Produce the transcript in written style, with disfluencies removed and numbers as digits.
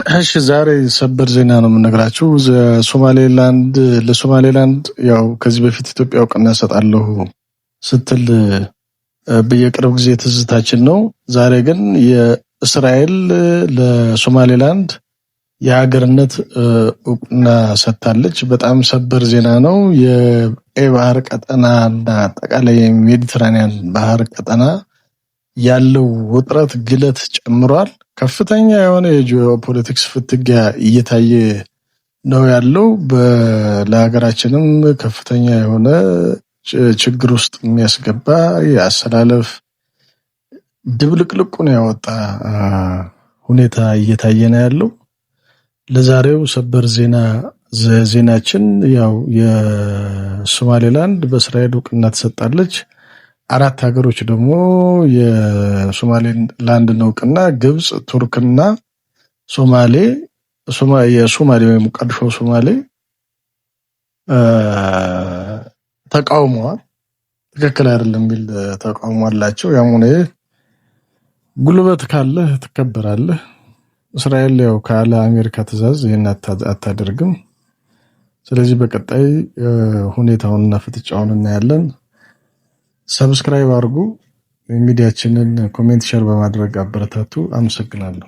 እሺ ዛሬ ሰበር ዜና ነው የምነግራችሁ። ሶማሌላንድ ለሶማሌላንድ ያው ከዚህ በፊት ኢትዮጵያ እውቅና እሰጣለሁ ስትል በየቅርብ ጊዜ ትዝታችን ነው። ዛሬ ግን የእስራኤል ለሶማሌላንድ የሀገርነት እውቅና ሰጥታለች። በጣም ሰበር ዜና ነው። የቀይ ባህር ቀጠና እና አጠቃላይ የሜዲትራኒያን ባህር ቀጠና ያለው ውጥረት ግለት ጨምሯል። ከፍተኛ የሆነ የጂኦፖለቲክስ ፍትጊያ እየታየ ነው ያለው። ለሀገራችንም ከፍተኛ የሆነ ችግር ውስጥ የሚያስገባ የአሰላለፍ ድብልቅልቁን ያወጣ ሁኔታ እየታየ ነው ያለው። ለዛሬው ሰበር ዜና ዜናችን ያው የሶማሌላንድ በእስራኤል እውቅና ትሰጣለች። አራት ሀገሮች ደግሞ የሶማሌላንድን እውቅና ግብጽ፣ ቱርክና ሶማሌ የሶማሌ ወይም ሞቃዲሾ ሶማሌ ተቃውመዋል። ትክክል አይደለም የሚል ተቃውሞ አላቸው። ያም ሆነ ጉልበት ካለህ ትከበራለህ። እስራኤል ያው ካለ አሜሪካ ትዕዛዝ ይህን አታደርግም። ስለዚህ በቀጣይ ሁኔታውንና ፍጥጫውን እናያለን። Subscribe አድርጉ። ሚዲያችንን comment፣ share በማድረግ አበረታቱ። አመሰግናለሁ።